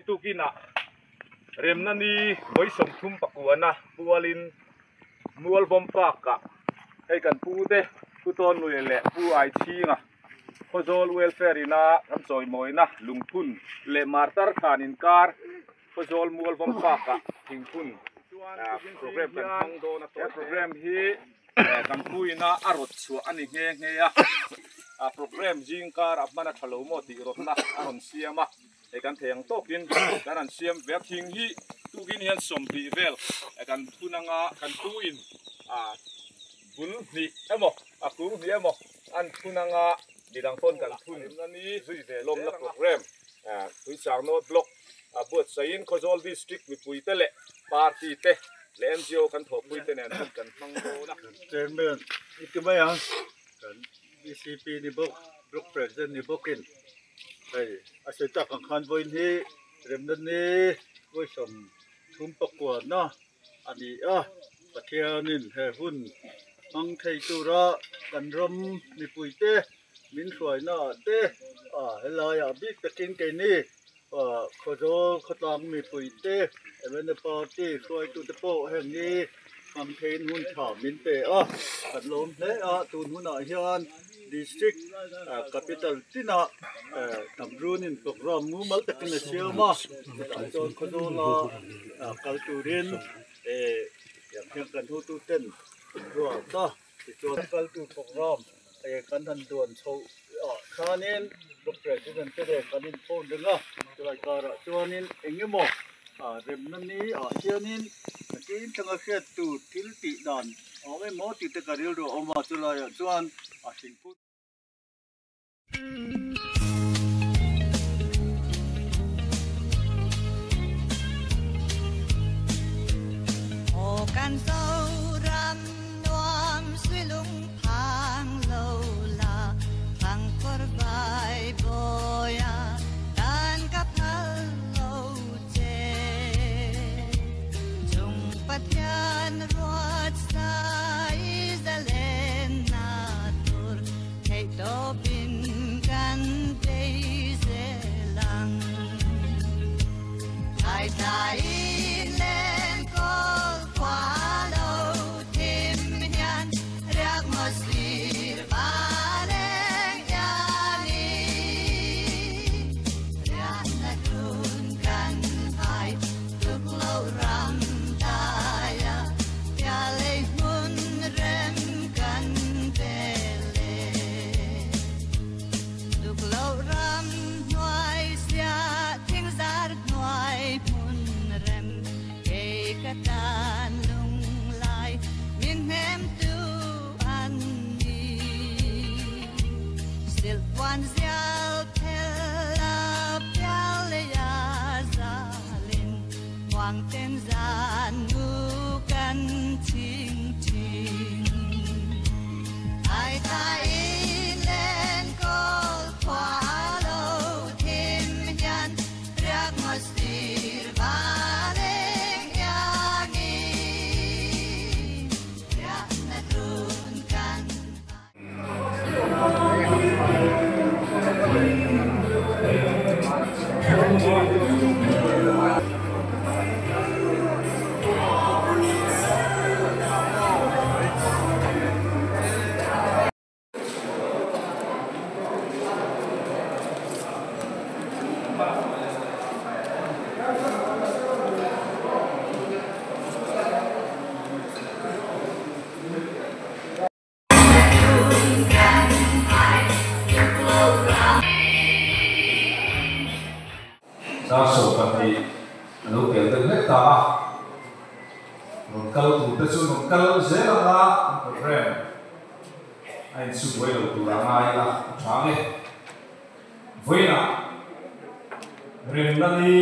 tukinah remna ni vawi 39na pualin Mualvawm Park-ah hei kan pu te Pu Tawnluia leh Pu Aichhinga Khawzawl Welfare ina kan chawimawina lungphun leh Martar khan inkar Khawzawl Mualvawm Park-ah thingphun program kan hmang dawn a, he program hi kan pu ina a rawt chhuah a ni nghe nghe a, a program zingkar a hman a tha lo maw tih rawtna a rawn siam a, hei kan thei ang tawkin kan rawn siam ve a, thing hi tukin hian 20 vel kan phun anga kan pu in a bul hnih emaw a kung hnih emaw an phun anga midang pawn kan phun zui ve lawmna program Tuichang North Block a buatsaihin Khawzawl District mipuite leh party te leh NGO kan thawhpuite nen hun kan hmang dawn a. Chairman i ti mai ang, kan BCP ni bawk, Block President ni bawkin hei a sawi tak ang khan vawiin hi remna ni vawi 39na a ni a, Pathianin he hun hmang thei tura kan ram mipuite min hruaina ah te helaiah bik takin keini Khawzawl khawtlang mipuite MNA party hruaitute pawh heng hi hmang theiin hun tha min pe a, kan lawm hle a, tun hunah hian district capital tinah hnamrunin program mumal takin a siam a, chutah chuan Khawzawla kal turin tiang hian kan hotuten ruat a. Tichuan kaltu program kan han duan chho ah khanin Block President te nen kan in phone reng a, chulai karah chuanin eng emaw remna ni ah hianin nakin thlanga hriat tur thil tih dan a awm emaw tih te ka rilru a awm a, chulaiah chuan a thingpui. Dar 12 a lo pel deuh hlek ta a, rawn kal tur te chu rawn kal zel ang a, an program a insu buai lo tur a ngai ila a tha nge. Vawiinah remna ni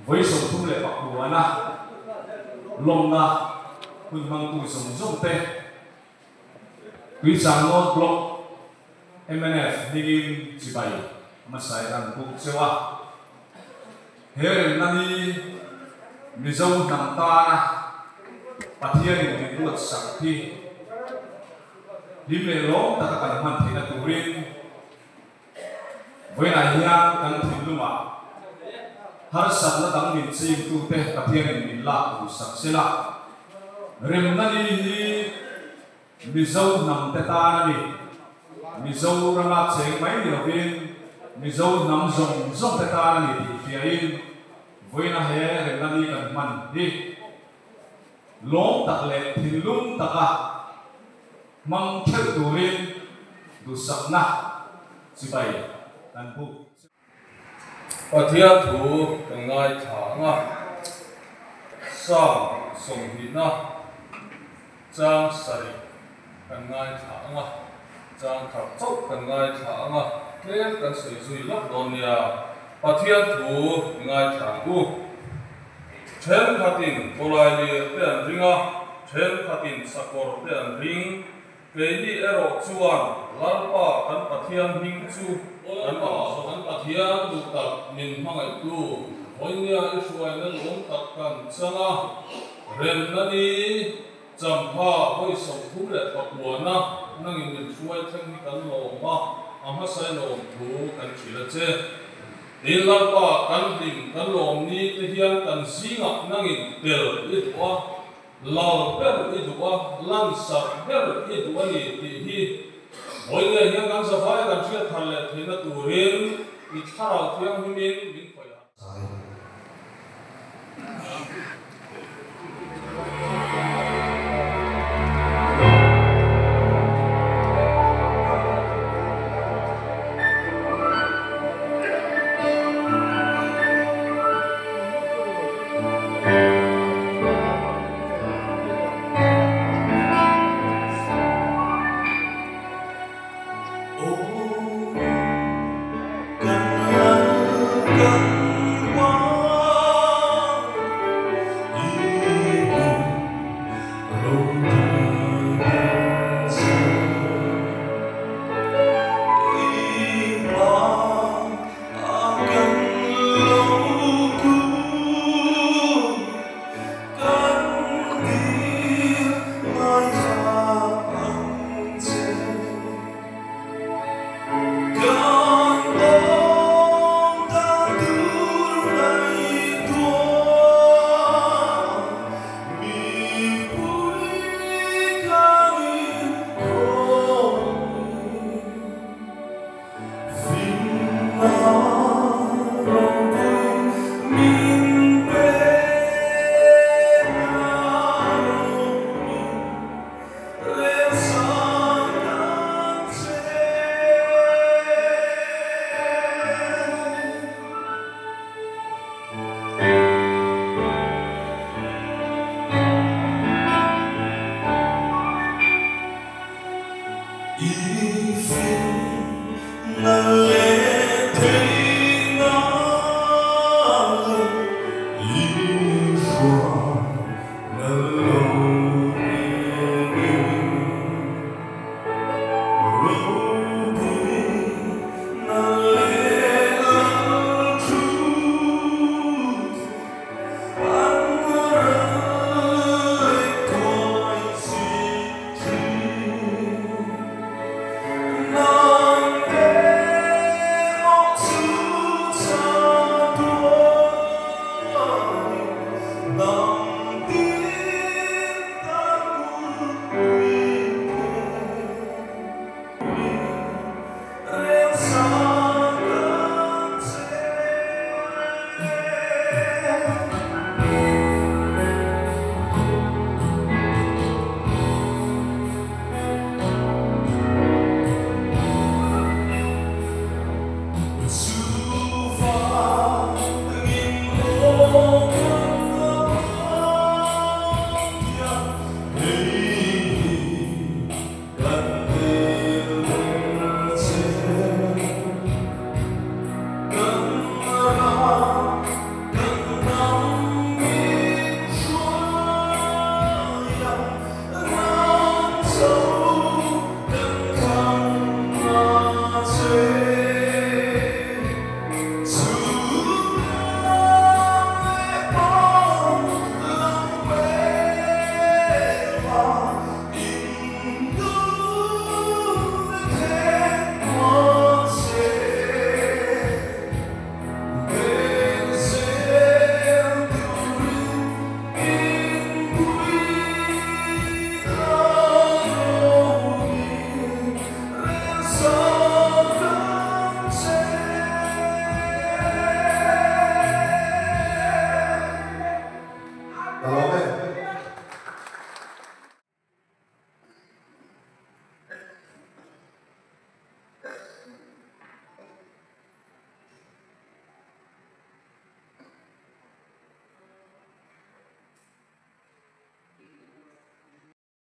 vawi 39na lawmna hun hmangtu zawng zawng te Tuichang North Block mnf hmingin chibai hmasai an buk cheu a. He remna ni Mizo hnam tana Pathianin min ruatsak hi hlim leh lawm taka kan hman theihna turin. Vawiinah hian kan thinlungah harsatna dang min chingtute Pathianin min lak tur sak sela, remna ni hi Mizo hnamte tan a ni. Mizo rama cheng mai ni lovin Mizo hnam zawng zawngte tan a ni tih hriain vawiina he remna ni kan hman hi lawm tak leh thinlung taka hmang theuh turin duhsakna chibai kan buk. Pathian thu kan ngaithla ang a, Psalm sawmhnihna chang sarih kan ngaithla ang a, chang khat chauh kan ngaithla ang a, tlem kan sawi zui lawk dawn nia. Pathian thu i ngaithla ang u. Thenkhatin kawlai lir te an ring a, thenkhatin sakawr te an ring. Keini erawh chuan Lalpa kan Pathian hming chu kan awm zawk. Kan Pathian duh tak min hmangaihtu vawinia i hruaina nuam tak kan chang a, remna ni champha vawi 39na nangin min hruai thleng hi kan lawm a, a hmasa i lawm thu kan hrilh a che. Tin, Lalpa kan hlim kan lawm ni te hian kan zingah nangin tel i duh a, Lal ber i duh a, lansarh ber i duh a ni tih hi vawiin hian kan zavai kan hriat thar leh theihna turin i thlarau thianghlimin min khawih a.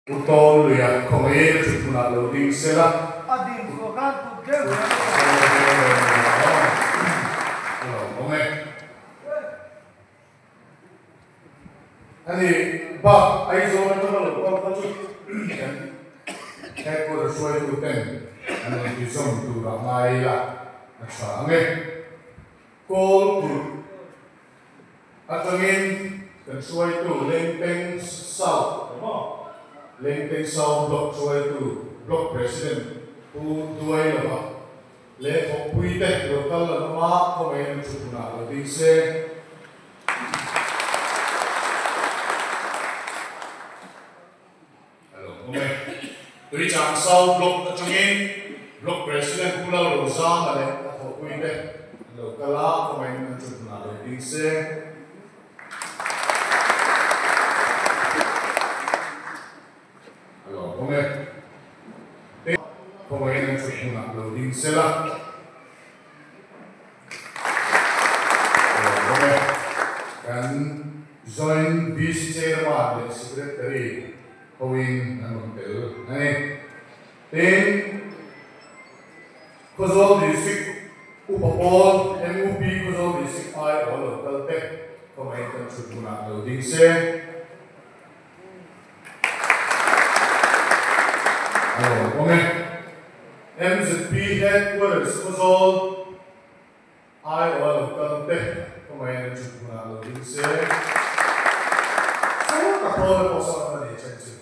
Pu Tawnluia khawngaiin thuthmunah lo ding sela. A ding suah khan kut tlem zel a A lo awm e. Ani bak Aizawl atanga lo kal kha chu kan headquarter hruaitu ten an rawn ti zawm tur ah ngai ila a tha ang e. Kawl kulh atangin kan hruaitu Lengpeng South emaw Lengpeng South Block hruaitu Block President Pu Duailova leh thawkpuite lo kal an awm a, khawngaihin an thuthmunah lo ding se. A lo awm e. Tuichang South Block atangin Block President Pu Lalrozama leh a thawhpuite an lo kal a, khawngaihin an thuthmunah lo ding se. A lo awm e. Tin, khawngaihin an thuthmunah lo ding se la. A lo awm e. Kan Joint Vice Chairman leh Secretary hoin an rawn tel a ni. Tin, Khawzawl District Upa Pawl, MUP Khawzawl District aiawh lo kal te khawngaihin kan thuthmunah lo ding se. A lo awm e. MZP Headquarters Khawzawl aiawh a lo kal te khawngaihin an thut hmunah lo ding se. Saw ta pawl pawh sawn a nei chen chu.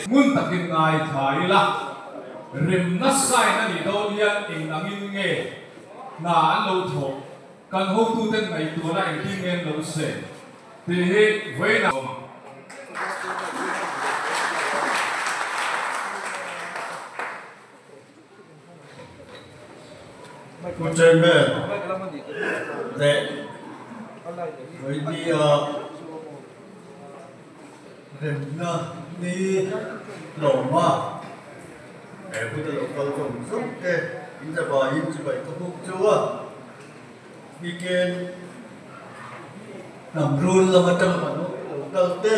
Ngun takin ngaithla ila, remna sign a nih dawn hian eng angin nge hna an lo thawh, kan hotuten ngaihtuahna engtin nge an lo sawi tih hi vawiinah awm ang. Pu Chairman leh Vawinia remna ni hlawma he huna lo kal zawng zawng te in zavaiin chibai ka buk chu a. Weekend Hnam rul lam atanga kan lo kal te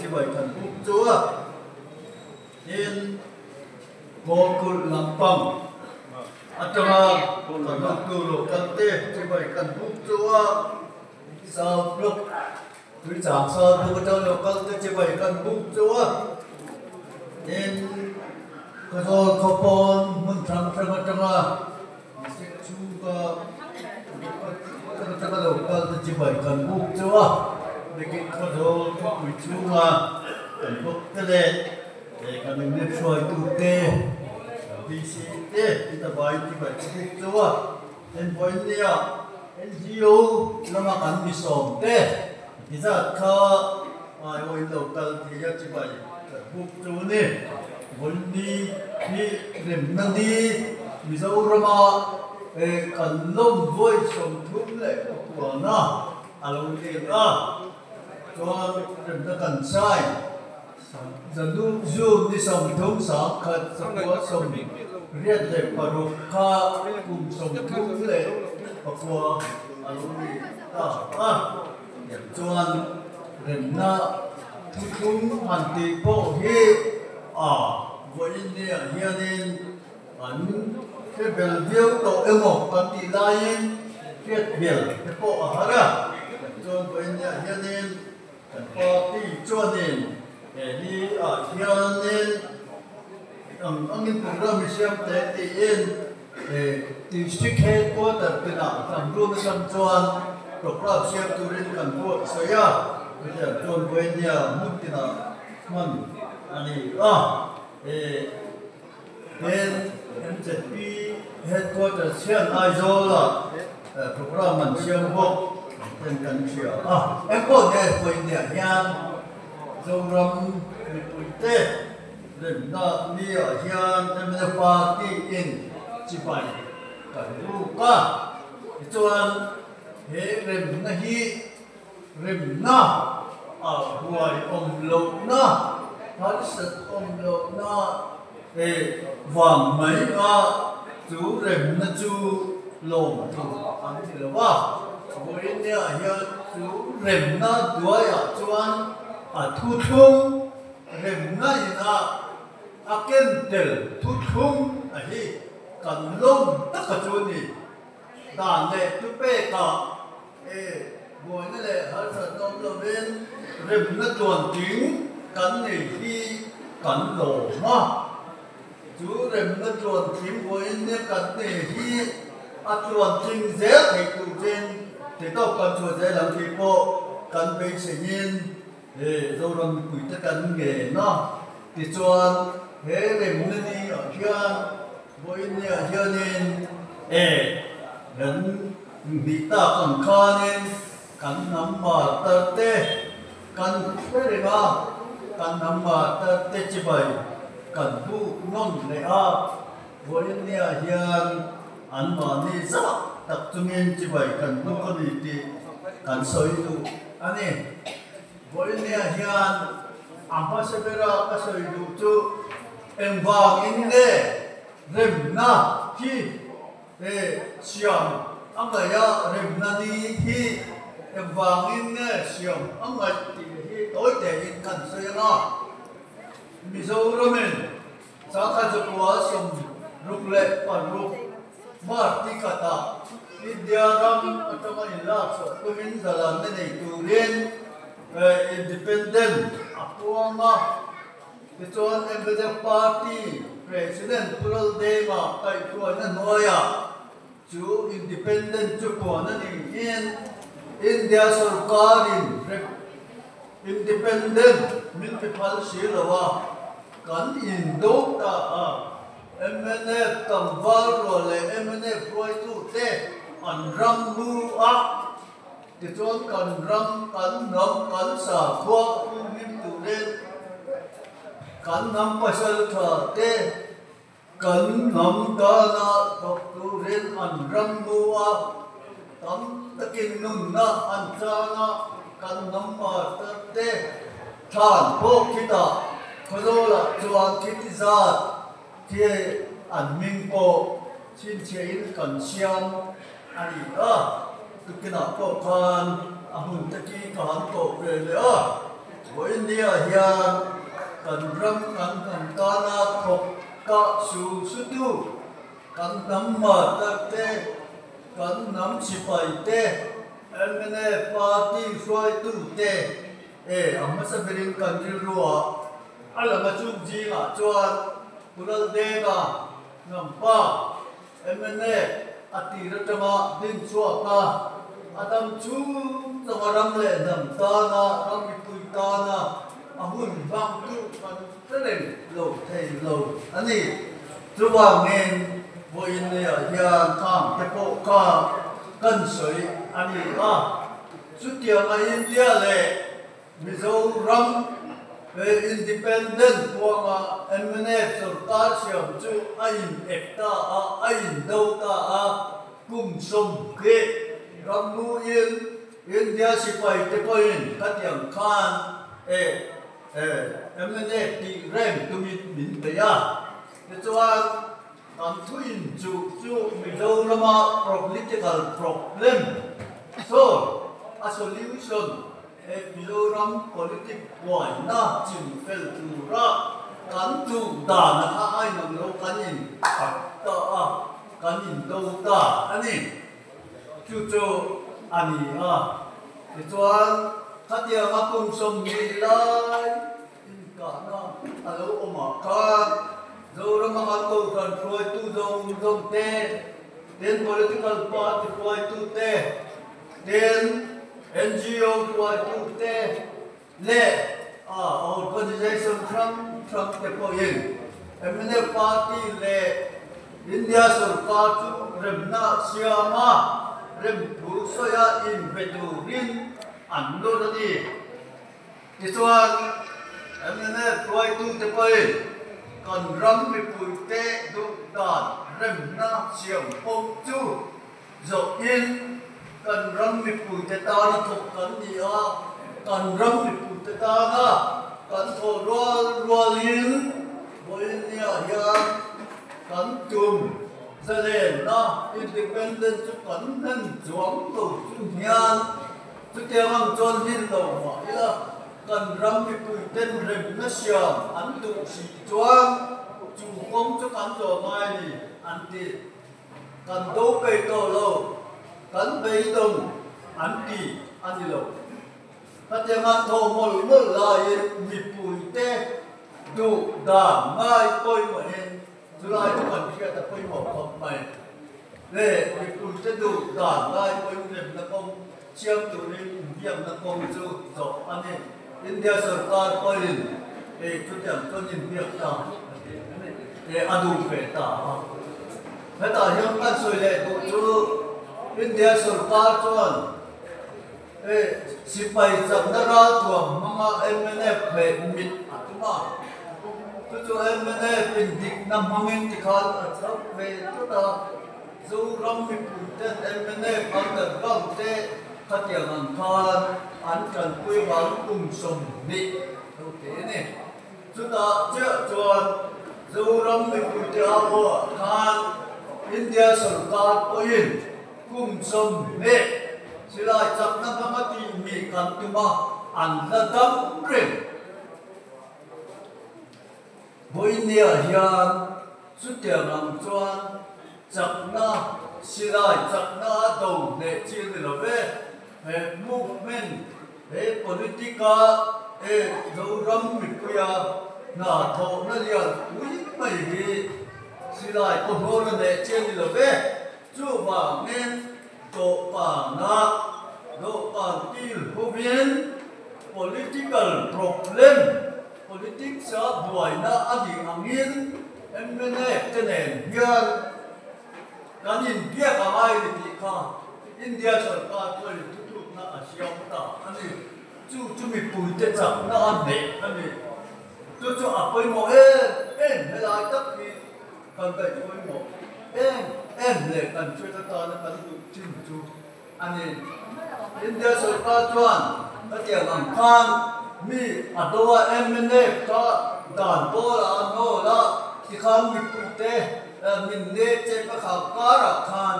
chibai kan buk chu a. Tin, Kawlkulh lampang atanga kan hotu lo kal te chibai kan buk chu a. South Block Tuichang South Block atanga lo kal te chibai kan buk chu a. Tin, Khawzawl khawpawn hmun hrang hrang atanga District chhunga atanga lo kal te chibai kan buk chu a. Bikin Khawzawl khawpui chhunga kan bawk te leh kan unit hruaitute, VC te inavai chibai ka buk chu a. Envawiin nia NGO lama kan mi sawm te ti zat kha aiawhin lo kal thei a chibai kan buk chu a ni. Vawiin ni hi remna ni Mizorama kan lawm vawi 39 a a lo ni a, chuan remna kan sign. Zanu June ni 30 1986 kha kum 39 a lo ni ta a. Chuan remna thuthlung han tih pawh hi a vawiin niah hianin an hre bel viau tawh emaw kan tih laiin hriat bel te pawh a har a. Chuan vawiin niah hianin Kan party chuanin he ni ah hianin ang angin program hi siam teh tiin district headquarter tinah hnam run atang chuan program siam turin kan buatsaih a, hetiang chuan vawinia hmun tinah hman a ni a. Tin, MZP headquarters hian Aizawl-ah program an siam bawk ten kan hria a. Engpawh nge Pawihniah hian Zoram mipuite remna ni-ah hian mla party-in chibai kan ruk a. Tichuan, he remna hi Remna a huai awm lohna, harsat awm lohna e vang mai a chu remna chu lawm tur an ni lo va. Vawinia hian chu remna duaiah chuan a thuthlung remna ina a ken tel thuthlung a hi kan lawm taka chu a ni. Dan leh thupekah E, buaina leh harsatna awm lovin remna tluantling kan nei hi kan lawm a. Chu remna tluantling vawiin nia kan nei hi a tluantling zel theih turin theihtawp kan chhuah zel ang tih pawh kan beiseiin he Zoram mipuite kan ngen a. Tichuan he remna ni ah hian Vawiin niah hianin e kan hnih tak ang khanin kan hnam martar te kan hre reng a, kan hnam martar te chibai kan buk nawn leh a, vawiin niah hian anmahni zah tak chungin chibai kan buk a ni tih kan sawi duh a ni. Vawiin niah hian a hmasa bera ka sawi duh chu engvangin nge remna hi he siam a ngaih a, remna ni hi engvangin nge siam a ngaih tih hi tawi tein kan sawi ang a. Mizoramin 1966 March ni khatah India ram atanga inlakchhuah tumin zalanna nei turin Independent a puang a. Tichuan MLA Party President Pu Laldema kaihhruaina hnuaiah chu Independent chu puan a niin India sorkarin Independent min ti phal si lo a, kan indo ta a. Mnf tlangval rual leh mnf hruaitute an ram mu a, tichuan kan ram, kan hnam, kan sakhua humhim turin kan hnam pasal tha te kan hnam tana thawk turin an ram mu a, tam takin nunna an chang a, kan hnam martar te Thlan pawh khitah Khawzawlah chuan thil zat khi an hming pawh chhinchhiahin kan siam a ni a, tukinah pawh khan a hmun te khi ka han tawh ve leh a, vawiin nia hian kan ram kan hnam tana thawk kah su su tu kan hnam martar te, kan hnam sipai te, mnf party hruaitu te e a hmasa berin kan rilru ah a lang a chung zingah chuan Pu Laldenga hnampa mnf a tir atanga din chhuak a, a dam chhung changa ram leh hnam tana, ram mipui tana a hun hmangtu kan hre reng lo thei lo a ni. Chuvangin vawiin neiah hian khang te pawh kha kan sawi a ni a, chutianga India leh Mizoram Independent huanga mnf sorkar siam chu a in ep ta a, a in do ta a, kum 20 rammuin India sipai te pawhin khatiang khan e mnf tih reng tumin min bei a. Tichuan kan thu inchuh chu Mizorama political problem solve a solution He Mizoram politic buaina chim fel tura kan duh dan a kha ai mang lo kan in khat ta a, kan in do ta a ni. Chu chu a ni a. Tichuan khatianga kum 20 lai inkahna a lo awm ah khan Zorama kan kohhran hruaitu zawng zawng te, tin political party hruaitu te, Tin, NGO hruaitute leh organisation hrang hrang te pawhin mnf party leh India sorkar chu remna siama remthu sawia inbe turin an nawr a ni. Tichuan, mnf hruaitute pawhin kan ram mipuite duh dan remna siam pawm chu Zawhin kan ram mipuite tana thawk kan ni a, kan ram mipuite tana kan thawh rual rualin vawiin niah hian kan tum zalenna, independence, chu kan hlen chuang lo chu hian chutiang ang chuan hlin lo mah ila kan ram mipuiten remna siam an duh si chuan chu kawng chu kan zawh ngai a ni an ti. Kan do peih tawh lo, kan beidawng an ti a ni lo. Khatiang an thawh mawlh mawlh laiin mipuite duh dan ngai pawimawhin chulai chu kan hriat a pawimawh khawp mai. Le mipuite duh dan ngai pawimawhna kawng siam turin inbiakna kawng chu zawh a ni. India sorkar pawhin hei chutiang chuan inbiak ta a duh ve ta a. Hetah hian kan sawi leh duh chu India sorkar chuan hei sipai chakna ralthuam hmanga mnf leh mit a tum a, chu chu mnf in dikna hmangin tikhan a chhak ve tlat a. Zoram mipuiten mnf an kan bang te khatiang ang khan an tanpui vang kum 20 lo te a ni. Chutah chiah chuan Zoram mipuite a awah khan India sorkar pawhin kum 20 silai chakna hmanga tih mi kan tum a, an la dam reng. Vawinia hian chutiang ang chuan chakna, silai chakna a do hneh chi a ni lo ve. He movement, he politic-a e Zoram mipuia hna thawhna lian pui mai hi silai pawhnawn a hneh chi a ni lo ve. Chuvangin dawhkana dawhkan kil hovin political problem, Politics-a buaina a nih angin mnf te nen hian kan inbiak a ngai ni tih kha India sorkar pawhin thutlukna a siam ta a ni. Chu chu mipuite chakna a neih a ni. Chu chu a pawimawh em em helai tak hi kan ngaihpawimawh em em leh kan hriat atana kan duh chin chu a ni. India sorkar chuan hetiang ang khan mi a do a, mnf kha dan pawl ah a hnawl a, tikhan mipuite min ne che ka khak karah khan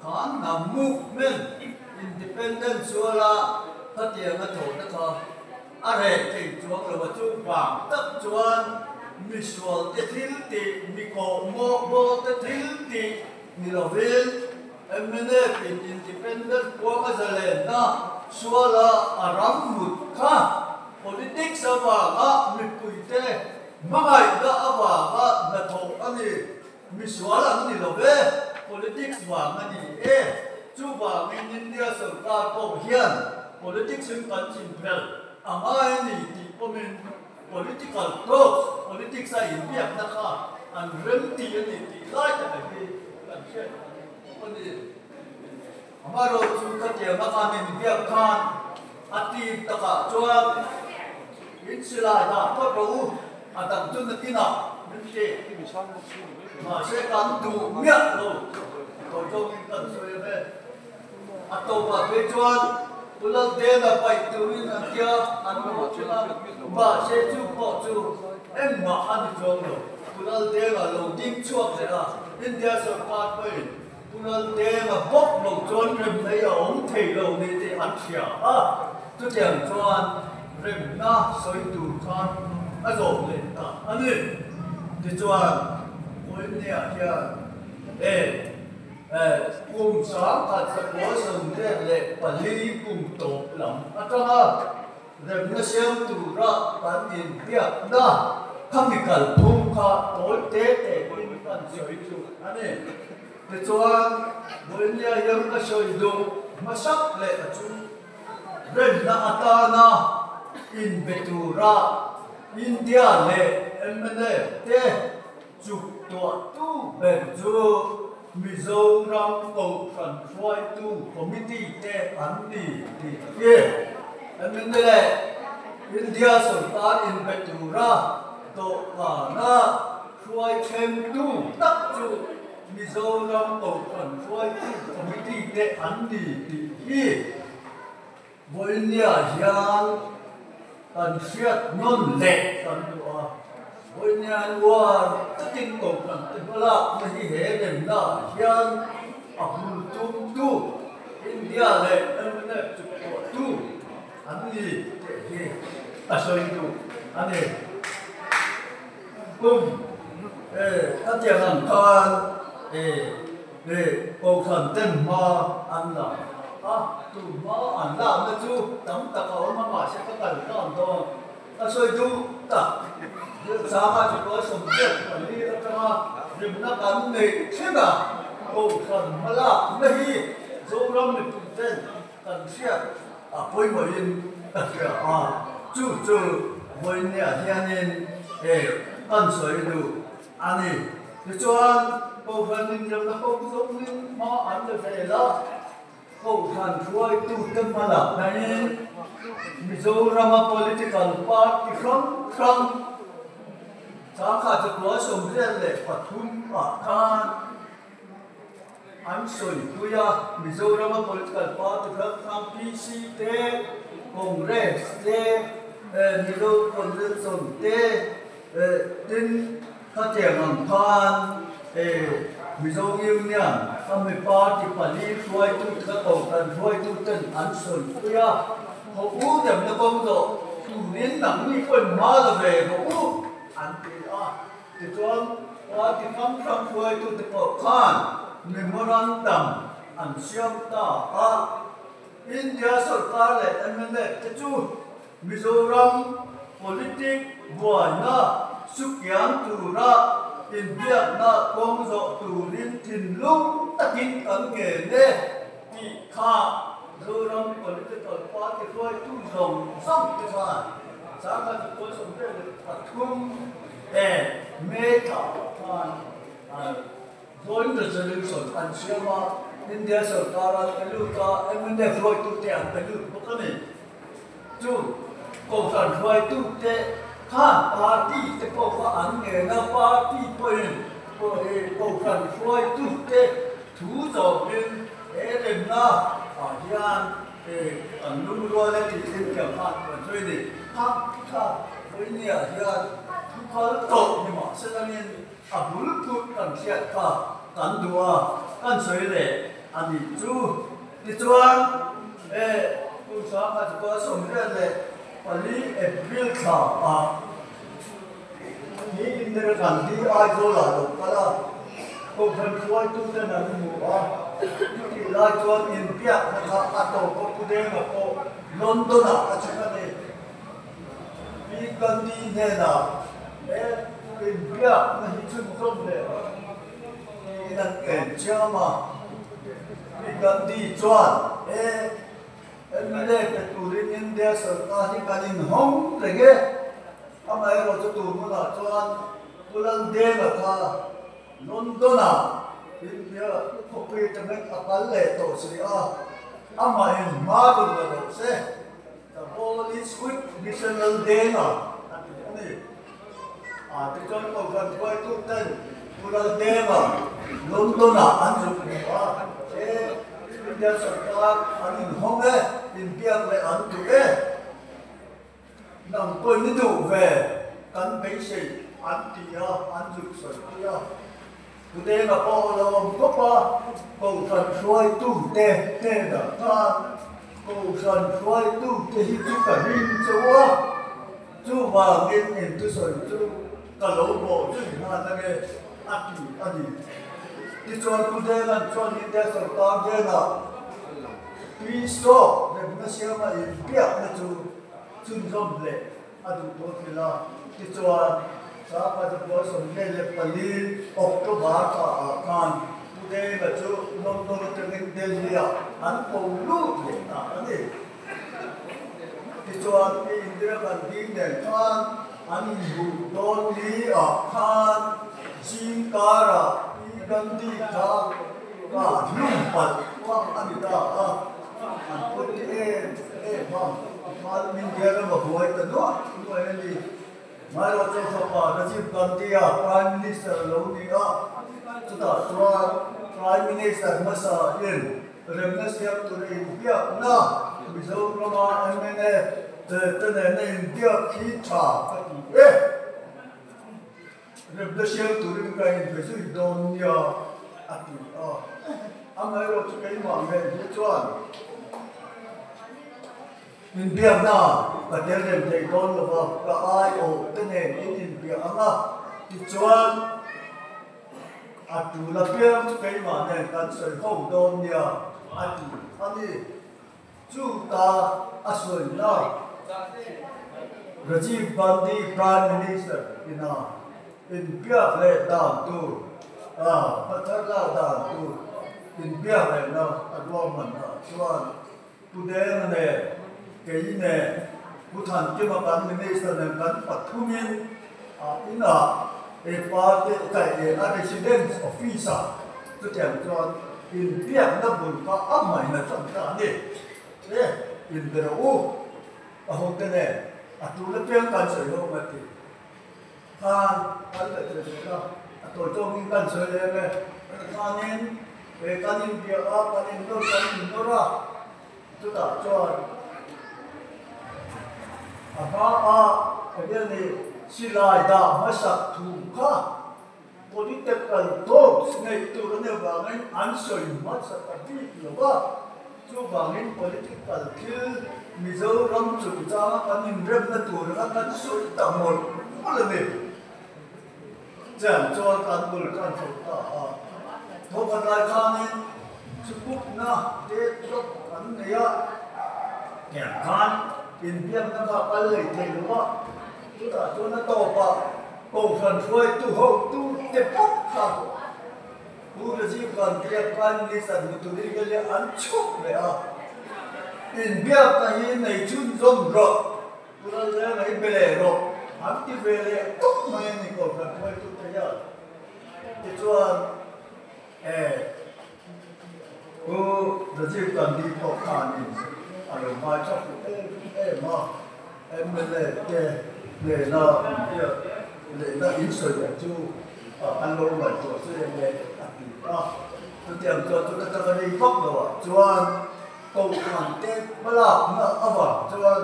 khan hnam movement Independent suala khatiang a thawhna kha a reh thei chuang lo a, chuvang tak chuan misual te thil tih, mi kawhmawh bawl te thil tih ni lovin mnf in Independent puang a zalenna suala a ram mut kha politics avanga mipuite hmangaihna avanga hnathawh a ni. Misual an ni lo ve, politics vang a ni e. Chuvangin India sorkar pawh hian politics in kan chinphel a ngai a ni tih pawmin political talks, politics a inbiakna kha an remti a ni tih lai taka hi kan hriat bawk a ni. Amaherawhchu chu khatianga kan inbiak khan a tir takah chuan in silai dah phawt rawh u, a dang chu nakinah min ti. Mahse kan duh miah lo, tawh zawngin kan sawi ang e. A tawpah phei chuan Pu Laltena paih turin an tia an hmu thin a, mahse chu pawh chu engmah a ni chuang lo. Pu Laltena lo ding chhuak leh a, India sorkar pawhin Pu Laltenga bawk lo chuan remna hi a awm thei lo ni tih an hria a, chutiang chuan remna sawi tur khan a zawm leh ta a ni. Tichuan, Vawinia hian e kum 1994 kum tawp lam atanga remna siam tura kan inbiakna khami kalphung kha tawi te te in kan sawi chu a ni. Tichuan, Vawinia hian ka sawi duh hmasak leh a chu remna atana inbe tura India leh mnf te chuk tuahtu ber chu Mizoram Kohhran hruaitu Committee te an ni tih hi mnf leh India sawrkar inbe tura dawhkana hruai thlengtu tak chu Mizoram Kohhran hruaitu Committee te an ni tih hi Vawinia hian kan hriat nawn leh kan duh a. Vawinia hian uar takin Kohhran te hmalakna hi he remna ah hian a bul tumtu India leh mnf chuktuahtu an ni tih hi a sawi duh a ni. Kum e khatiang ang khan e e Kohhran ten hma an la a, tu hma an lakna chu tam tak a awm a, mahse ka kal tlang dawn. Ka sawi duh tak, Zirchanga chu tuai 24 atanga rimna kan neih thin a, Kohhran hma lakna hi Zoram mipui ten kan hriat a pawimawhin ka hria a, chu chu vawinia hianin e kan sawi duh a ni. Tichuan, Kohhran inremna kawng zawngin hma an la zel a, Kohhran hruaitute hmalaknain Mizorama political party hrang hrang 1983 ah khan An sawipui a, Mizorama political party hrang hrang PC te, Congress te, Mizo Convention te, tin khatiang ang khan Mizo Union a mi party pali hruaitu te kha kohhran hruaitu ten an sawipui a, haw u remna kawng zawh turin nangni pawhin hma la ve rawh u an ti a. Tichuan, party hrang hrang hruaitute pawh khan memorandum an siam ta a, India sorkar leh mnf te chu Mizoram politic buaina sukiang tura inbiakna kawng zawh turin thinlung takin kan ngen e tih kha Zoram political party hruaitu zawng zawng te khan 1973 e May thla khan Joint Resolution an siam a, India sorkar an pe lut a, mnf hruaitute an pe lut bawk a ni. Chu Kohhran hruaitute khan party te pawh kha an ngen a, party pawhin Kohhran hruaitute thu zawmin he remna ah hian An lungrual a tih in tiang khan kan sawi a ni. Kha kha Vawinia hian thu kal tawh ni mah se langin a bul put kan hriat kha kan duh a, kan sawi leh a nih chu. Tichuan, e, kum 1984 April thla ah hi Indira Gandhi Aizawl-ah lo kal a, Kohhran hruaituten an hmu a, chutih lai chuan inbiakna kha a tawp a, Pu Denga pawh London-ah a chhuk a ni. Pi Gandhi hnenah he inbiakna hi chhunzawm leh tiin an en chiam a, Pi Gandhi chuan he MLA pe turin India sorkar hi kan inhawng reng e, amaherawhchu tur hmunah chuan Pu Laldenga kha London-ah India khawpui atangin a kal leh tawh si a, amahin hma rawn la rawh se. The ball is with Mister Laldenga a ti a ni. A tichuan Kohhran hruaitu ten Pu Laldenga London-ah an zuk hmu a, he India sorkar an inhawng e, inbiak leh an duh e, nang pawhin i duh ve kan beisei an ti a, an zuk sawi pui a. Pu Denga pawh a lo awm khawp a, Kohhran hruaitute hnenah khan Kohhran hruaitute hi chu ka ring chauh a, chuvangin in thusawi chu ka lo bawh zui nghal ange a ti a ni. Tichuan Pu Denga'n chuan India sorkar hnenah Peace Talk remna siama inbiakna chu chhunzawm leh a duh dawn thil a, tichuan 1924 October thla ah khan Pu Denga chu London atangin Delhi ah an ko lut leh ta a ni. Tichuan Pi Indira Gandhi nen khan an inhmuh dawn ni ah khan zingkar ah Pi Gandhi kha ka hlum palh kha a ni ta a, an pawti em em a. Hman India rama buai ta nuai nuai a ni. Hmairawh chu fapa Rajiv Gandhi-a Prime Minister a lo ni a, chutah chuan Prime Minister hmasa in remna siam tur inbiakna Mizorama mnf te nena inbiak hi tha ka ti e. Remna siam turin ka inbe zui dawn nia a ti a. Amaherawh chu keimah ngei hi chuan inbiakna ka tel rem thei dawn lo va, ka aiawh te nen in inbiak ang a, tichuan a tul apiang chu keimah nen kan sawi ho dawn nia a ti a ni. Chu ta a sawina Rajiv Gandhi Prime Minister ina inbiak leh dan tur a hmathar lak dan tur inbiak lehna a ruahmanah chuan Pu Denga nen kei nen Pu Thankima kan Minister nen kan pathumin a inah e party kaih a residence office ah chutiang chuan Inbiakna bul kha a hmain a cham ta a ni. E, inbe rawh u, a hote nen a tul apiang kan sawi ho ang a ti. Khan kan la che zel a, a tawi tawngin kan sawi lem e. Khanin e kan inbiak a, kan innawr kan innawr a, chutah chuan a hma a enge ni silai dah hmasak thu kha Political talks neih tur a nih avangin an sawi hmasa ta bik lo a, chuvangin political thil Mizoram chungchanga kan inremna tur anga kan sawi ta mawlh mawlh a ni. Chiang chuan kan bul tan chho ta a, thawkhat lai khanin chukupna te tlawk an nei a, tiang khan inbiakna kha a kal lei thei lo a, chutah chuan a tawpah Kohhran hruaitu hotu te pawh kha Pu Rajiv Gandhi-a Prime Minister hmu turin ka nia an chhuk leh a, inbiakna hi nei chhunzawm rawh, Pu Laldenga hi be leh rawh an ti ve leh tawp mai a ni Kohhran hruaitu te hian. Tichuan eh Pu Rajiv Gandhi pawh khanin a lo ngaithla fuh em em a. Mla te hnena inbiak lehna insawi ang chu an lo ngaihtuah chu em le a ti a. Chutiang chuan chuta taka rei vak lo ah chuan Kohhran te hmalakna avang chuan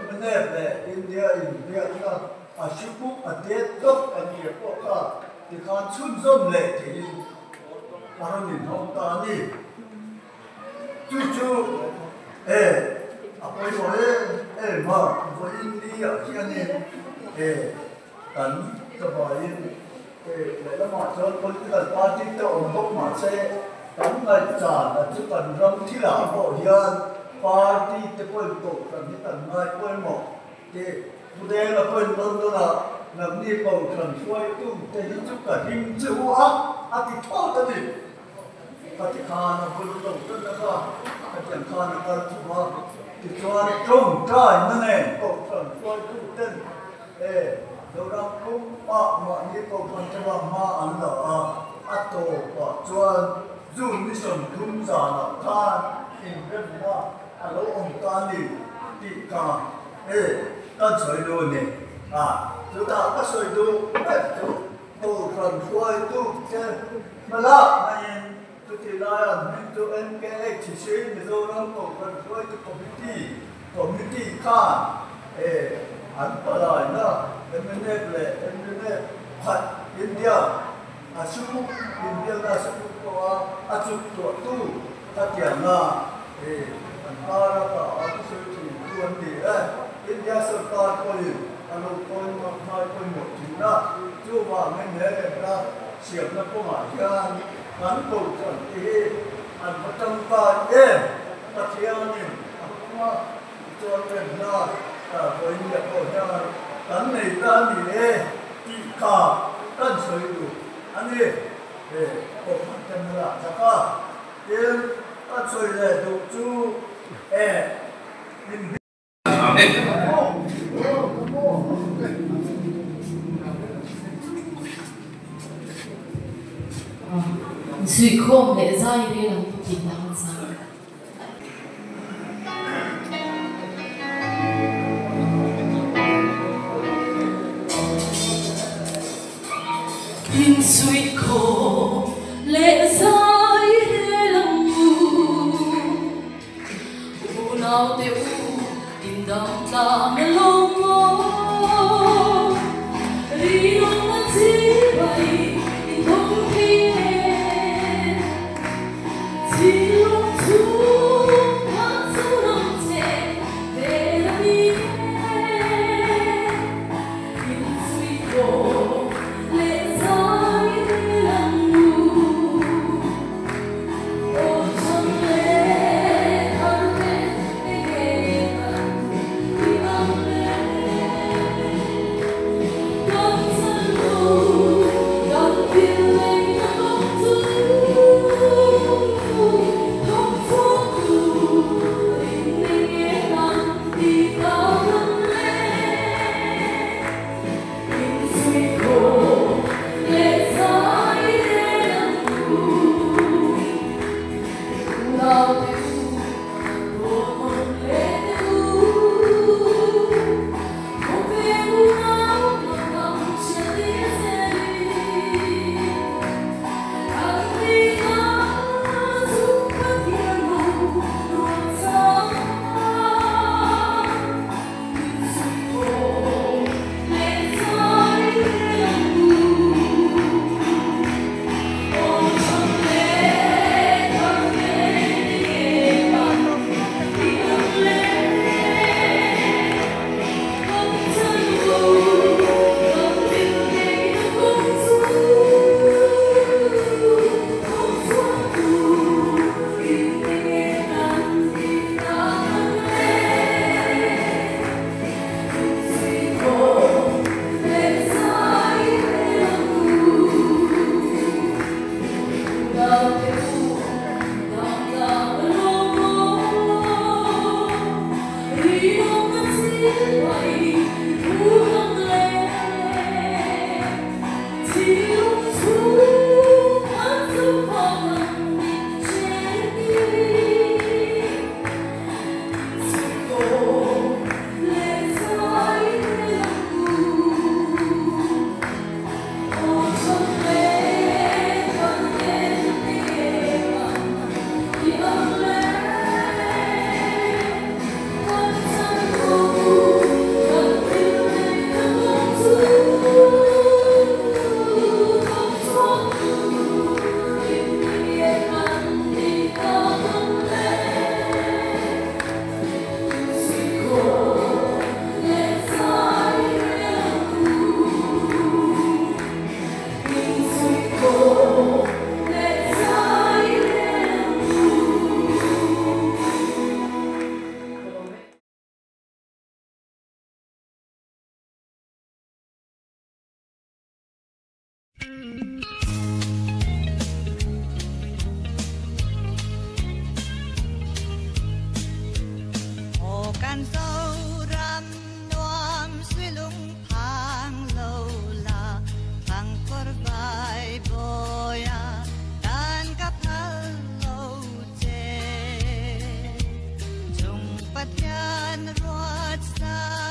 mnf leh India inbiakna a hri puk a det lawk a nia pawh kha tikhan chhunzawm leh theiin a rawn inhawng ta a ni. Chu chu e a pawimawh em em a, vawiin ni ah hianin e kan tlawmaiin e lehlamah chuan political party te awm bawk mahse kan ngaihchan a chu kan ram thilah pawh hian party te pawhin kohhran hi kan ngai pawimawh te Pu Denga pawhin London-ah nangni kohhran hruaitu te hi chu ka him che u a, a ti thawt a ni. Ka ti khan a bul lo tan a kha, ka tiang khan a kal thung a, tichuan tawngtai na nen kohhran hruaitu ten e Zoram pumah mahni kohhran te vang hma an la a, a tawpah chuan June ni 30 zanah khan inremna a lo awm ta a ni tih kha e kan sawi duh a ni. A, chutah ka sawi duh ber chu Kohhran hruaitu te hmalak hmangin chuti laia an hming chu MKHC, Mizoram Kohhran Hruaitu Committee, Committee khan e an palaina mnf leh mnf khat India a su inbiakna a su pawha a chuk tuahtu khatianga e an kara ka a thusawi thin tu an ni e. India sorkar pawhin a lo pawimawh ngai pawimawh thin a, chuvangin he remna siamna kawngah hian kan kohhran te hi an va tangkai em? Pathianin a hmang a, tichuan remna vawinia pawh hian kan nei ta a ni e tih kha kan sawi duh a ni. He kohhran te hmel ah tak a, tin kan sawi leh duh chu e in. Suihkhawm leh zai rel ang tih na an sang. Insuihkhawm leh zai rel ang u. Unaute u, indam tlang alawm maw? Rinawmna chibai inthawm thei em? Thinlung chhung khan zoram che vel a ni em? Insuihkhawm leh zai rel ang u. Pathian ruat sa.